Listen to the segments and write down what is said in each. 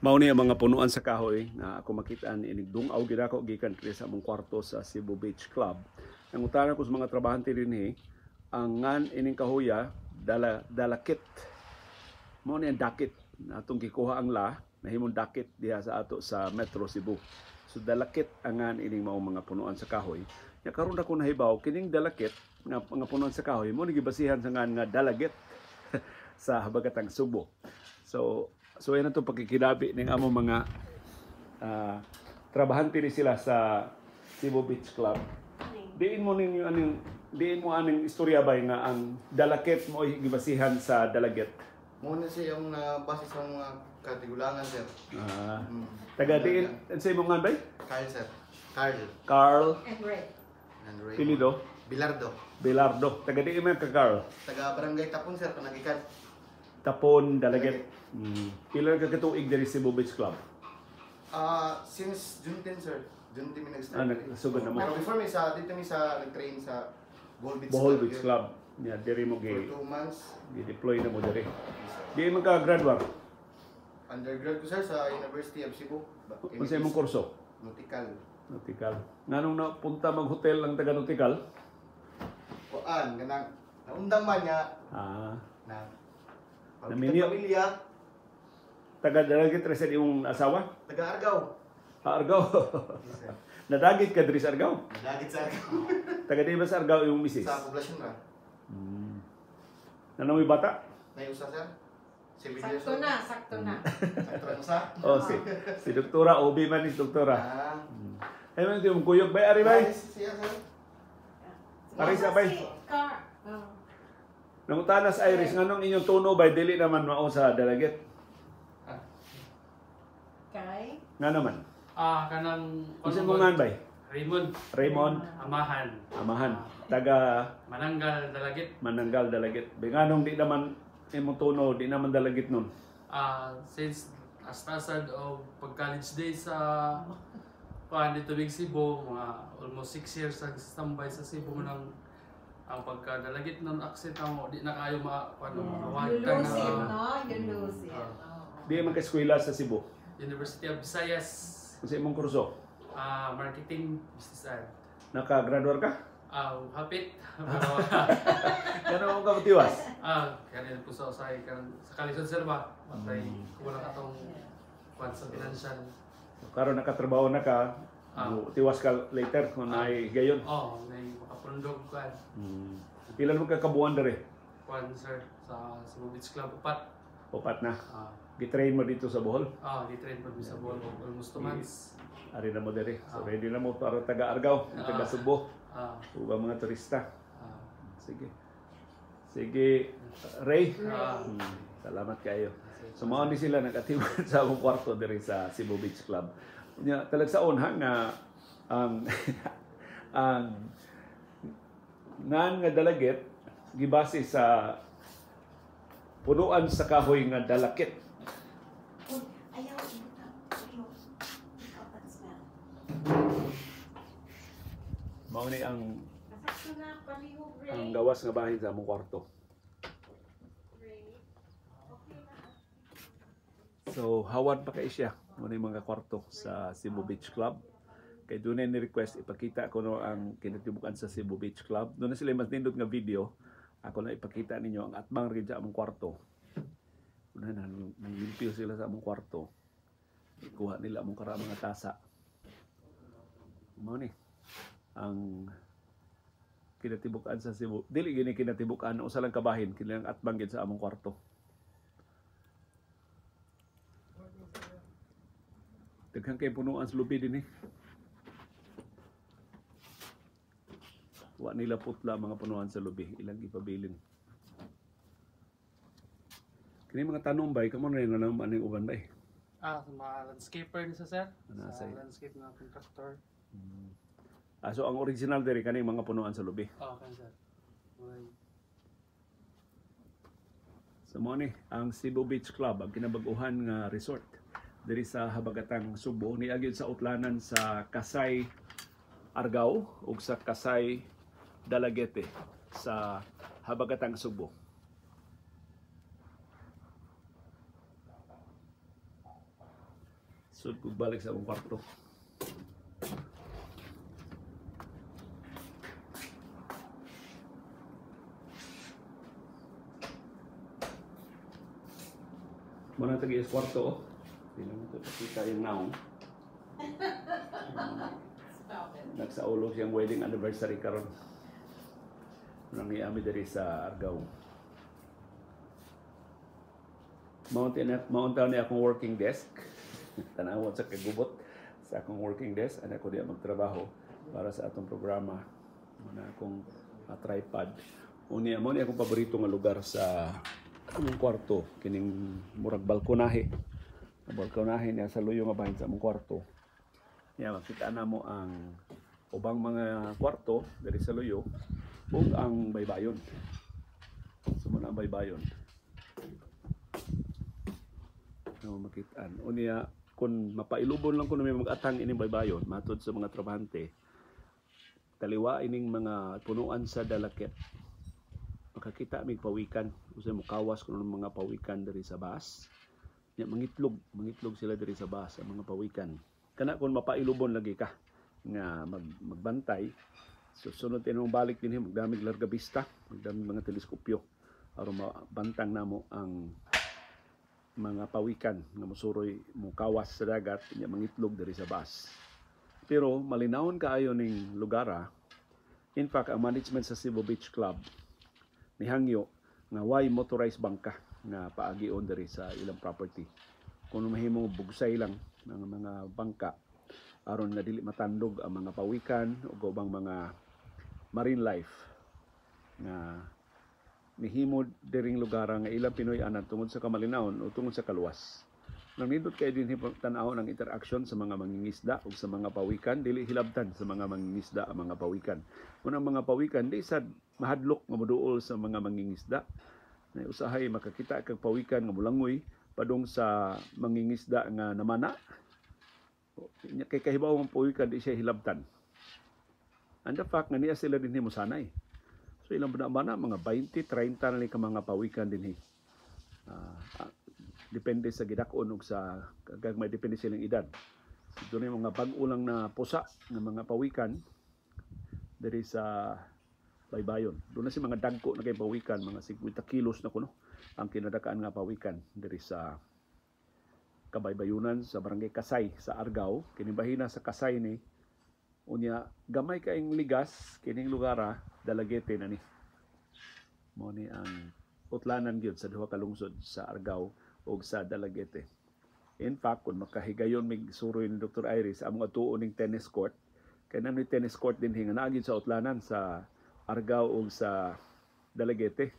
Mao ni ang mga punuan sa kahoy na ako makita ni inig dungaw gid ako gikan diri sa among kwarto sa Cebu Beach Club. Nangutana ko sa mga trabahante dinhi, ang ngan ining kahoya dala dalakit. Mao ni ang dakit na atong gikuha ang la nahimong dakit diha sa ato sa Metro Cebu. So dalakit ang ngan ining maong mga punuan sa kahoy. Nya karon ako nahibaw kining dalakit nga mga punuan sa kahoy mo ni gibasihan sa ngan nga Dalaget sa Habagatang Subo. So yan ang itong pagkikilabi ng among mga trabahante ni sila sa Cebu Beach Club. Diin mo ninyo aning diin mo aning istorya bay nga ang Dalakit mo ay gibasihan sa Dalaget? Muna siya yung nabase sa mga katigulangan, sir. Taga diin sa imong ngan bay? Carl, sir. Carl. Carl And Ray. And Raymond. Pilido. Bilardo. Belardo. Taga diin man ka, Carl? Taga Barangay Tapon, sir, Panagikan. Tapon, Dalaget. Pila ka katuig diri sa Cebu Beach Club? Since June 10, sir. June 10 mi nag-start. Ah, nagsugod na mo. Pero before mi sa dito mi sa nag-train sa Bohol Beach Bohol Club. Beach Club. Ya, diri mo For gi 2 months. gi-deploy na mo diri. Yes, sir. Diin man ka graduate? Undergrad ko, sir, sa University of Cebu. Unsa imong kurso? Nautical. Nautical. Nganong napunta mag-hotel ang taga nautical? Kuan, ganang naundang man niya na Naminyo. pamilya, Taga Dalaget ra sa imong asawa? Taga Argao. Ah, Argao. Yes, sir. Nadagit ka diri sa Argao. Nadagit sa Argao. Taga di ba sa Argao imong misis? Sa poblasyon ra. Nanamoy bata? Nayusa, sir. 7 years Sakto old. na, sakto na. Sakto na usa. Oh, si Doktora Obi man ni si Doktora. Ay man yung kuyog bay ari bay. Nice siya, sir. Paris na, bay. Si Car. Oh. Nangutanas Iris nganong inyong tono bay dili naman mao sa Dalaget? Kay? Nga naman. Kanang Unsa mo ngan bay? Raymond. Raymond. Amahan. Amahan. Taga Mananggal, Dalagit. Mananggal, Dalaget. Bay nganong di naman imong tono di naman Dalagit nun? Since astasad o pag college days sa kuan dito big Cebu, mga almost 6 years ang standby sa Cebu nang ang pagka Dalagit nun accent mo di na kayo ma kuan You mawag lose it, na no? You lose it. Oo. Di man ka eskwela sa Cebu? University of Visayas. Unsa imong kurso? Marketing business ad. Naka-graduate ka? Hapit pero Kano mo ka tiwas? Kanil po sa usay kan sa kalisod, sir, ba patay wala ka tong kuan sa financial. Karon nakatrabaho na ka, tiwas ka later kung naay gayon. Oh, may makapundog kuan. Ilan mo ka kabuan dere? Kuan, sir, sa Cebu Beach Club, upat. Upat na. Gitrain mo dito sa Bohol? Gi-train po mi sa Bohol almost 2 months. Ari na mo dere. So ready na mo para taga Argao, taga Subo, ug ang mga turista. Sige. Sige, Ray. Salamat kayo. So mao ni sila nagatiman sa among kwarto diri sa Cebu Beach Club. Nya talagsaon ha nga ang ang ngan nga Dalaget gibase sa punuan sa kahoy nga dalakit. Uy, ayaw, ibutang. Ayaw. Take out that smell. Mao ni ang Sakto na, palihog, Ray. ang gawas nga bahin sa among kwarto. Ray. Okay na. So hawad pa kay siya mo ni mga kwarto sa Cebu Beach Club. Kay doon ni request ipakita ko no ang kinatibukan sa Cebu Beach Club. Doon na sila mas nindot nga video. Ako na ipakita ninyo ang atbang rin sa among kwarto. Una na nanglimpyo sila sa among kwarto. Ikuha nila among kara mga tasa. Mao ni ang kinatibukan sa Cebu. Dili gini kinatibukan, usa lang kabahin kini ang atbang gid sa among kwarto. Daghan kay punuan sa lubi din eh. Wa nila putla mga punuan sa lubi, ilang ipabilin. Kini mga tanom bay, kamo na yung nanam aning uban bay? Sa mga landscaper ni sa, sir. Ano, Sa sa- landscape na contractor. So ang original diri kani mga punuan sa lubi. Okay, sir. Okay. So mo ni ang Cebu Beach Club, ang kinabag-uhan nga resort diri sa Habagatang Subo, niagid sa utlanan sa Kasay Argao ug sa Kasay Dalaguete sa Habagatang Subo. Sud kog balik sa akong kwarto. Muna tagi is kwarto oh. Di lang ito pakita yung naong. Stop it. Nagsaulog siyang wedding anniversary karon. Nang iami diri sa Argao. Mount ni akong working desk. Tanawon sa kagubot sa akong working desk. Ana ko diya magtrabaho para sa atong programa. Muna akong tripod. Unya mo ni akong paborito nga lugar sa among kwarto, kining murag balkonahe. Ang balkonahe niya sa luyo nga bahin sa among kwarto. Niya makita na mo ang ubang mga kwarto diri sa luyo ug ang baybayon. So mo na ang baybayon. No, makitaan. Unya kung mapailubon lang kuno may mag-atang ining baybayon matud sa mga trabahante, taliwa ining mga punuan sa Dalakit. Makakita mig pawikan, usa mo kawas kuno ng mga pawikan diri sa bas. Nya mangitlog sila diri sa bas ang mga pawikan. Kana kung mapailubon lagi ka nga magbantay, susunod tinong balik dinhi magdamig larga vista, magdamig mga teleskopyo aron mabantang namo ang mga pawikan nga mosuroy mokawas sa dagat nya mangitlog diri sa bas. Pero malinawon kaayo ning lugara. In fact, ang management sa Cebu Beach Club nihangyo nga way motorized bangka nga paagion diri sa ilang property. Kung mahimo bugsay lang ng mga bangka aron nga dili matandog ang mga pawikan ug ubang mga marine life nga nihimo diring lugar nga ilang Pinoy anan tungod sa kamalinawon o tungod sa kaluwas. Nang nindot kay dinhi tan-awon ang interaksyon sa mga mangingisda ug sa mga pawikan, dili hilabtan sa mga mangingisda ang mga pawikan. Kun ang mga pawikan di sad mahadlok nga moduol sa mga mangingisda. Na usahay makakita kag pawikan nga molangoy padung sa mangingisda nga namana. Kay kahibaw ang pawikan di siya hilabtan. And the fact nga niya sila dinhi mosanay. So ilang bana mga 20, 30 na ni ka mga pawikan dinhi. Depende sa gidak-on ug sa gagmay, depende silang edad. So, doon yung mga bag-o lang na pusa ng mga pawikan diri sa baybayon. Doon na si mga dagko na kay pawikan, mga 50 kilos na kuno ang kinadakaan nga pawikan diri sa kabaybayunan sa Barangay Kasay sa Argao. Kini bahina sa Kasay ni unya gamay kaing ligas kining lugara, Dalaguete na ni. Mo ni ang utlanan gyud sa duha ka lungsod, sa Argao ug sa Dalaguete. In fact, kung makahigayon mig suroy ni Dr. Iris among atuon ning tennis court, kay naa tennis court dinhi nga naa gyud sa utlanan sa Argao ug sa Dalaguete.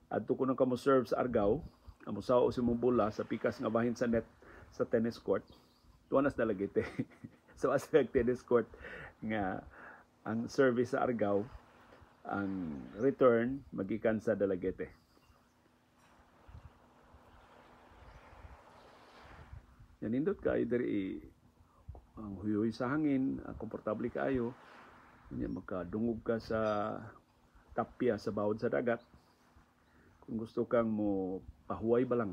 Adto kuno ka mo serve sa Argao, amo sao sa imong bola sa pikas nga bahin sa net sa tennis court, tuwa na sa Dalaguete. So asa tennis court nga ang service sa Argao, ang return magikan sa Dalaguete. Yan nindot kaayo diri, ang huyhoy sa hangin, ang komportable kaayo. Nya makadungog ka sa tapya sa bawod sa dagat. Kung gusto kang mo pahuway ba lang.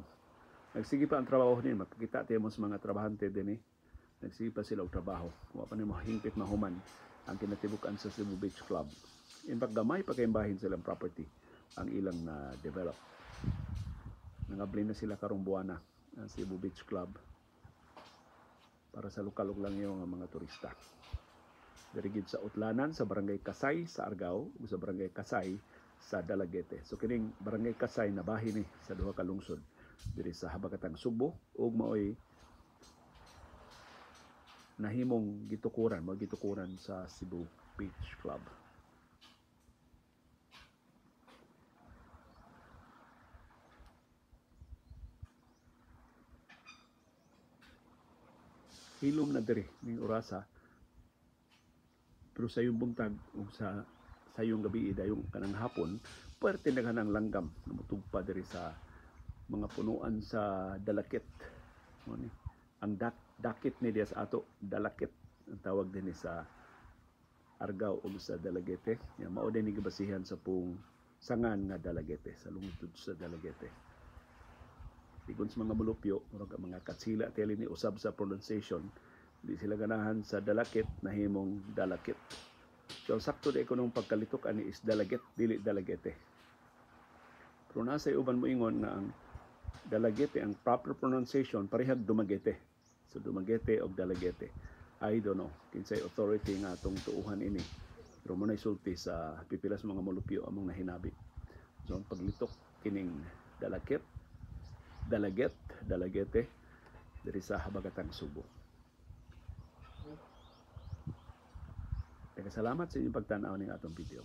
Nagsige pa ang trabaho ni, makikita tayo mo sa mga trabahante din eh. Nagsige pa sila og trabaho. Wa pa nimo hingpit mahuman ang kinatibuk-an sa Cebu Beach Club. In fact, gamay pa kayong bahin silang property ang ilang na develop. Nangabli na sila karong buwana ang Cebu Beach Club para sa lokal ug langyaw nga mga turista. Diri gid sa utlanan sa Barangay Kasay sa Argao ug sa Barangay Kasay sa Dalaguete. So kining Barangay Kasay nabahin ni sa duha ka lungsod diri sa Habagatang Subo ug maoy nahimong gitukuran, mao gitukuran sa Cebu Beach Club. Hilom na diri ning orasa, pero sa iyong buntag ug sa sayong gabi dayong kanang hapon, puwerte na kanang langgam nga motugpa diri sa mga punuan sa Dalakit. Mo ni ang dakit ni diya sa ato, Dalakit ang tawag dinhi sa Argao ug sa Dalaguete. Ya, mao din ni gibasihan sa pung sangan nga Dalaguete, sa lungsod sa Dalaguete. Sigon sa mga mulupyo, murag ang mga katsila tele ni usab sa pronunciation, di sila ganahan sa Dalakit nahimong Dalakit. So sakto di ko nung pagkalitok ani is Dalaget, dili Dalagete. Pero nasa uban moingon nga ang Dalagete ang proper pronunciation parehag Dumaguete. So Dumaguete og Dalagete. I don't know kinsay authority nga atong tuuhan ini. Pero mo na'y sulti sa pipilas mga mulupyo among nahinabi. So ang paglitok kining Dalakit, Dalaget, Dalagete diri sa Habagatang Subo. Salamat sa inyong pagtan-aw ning atong video.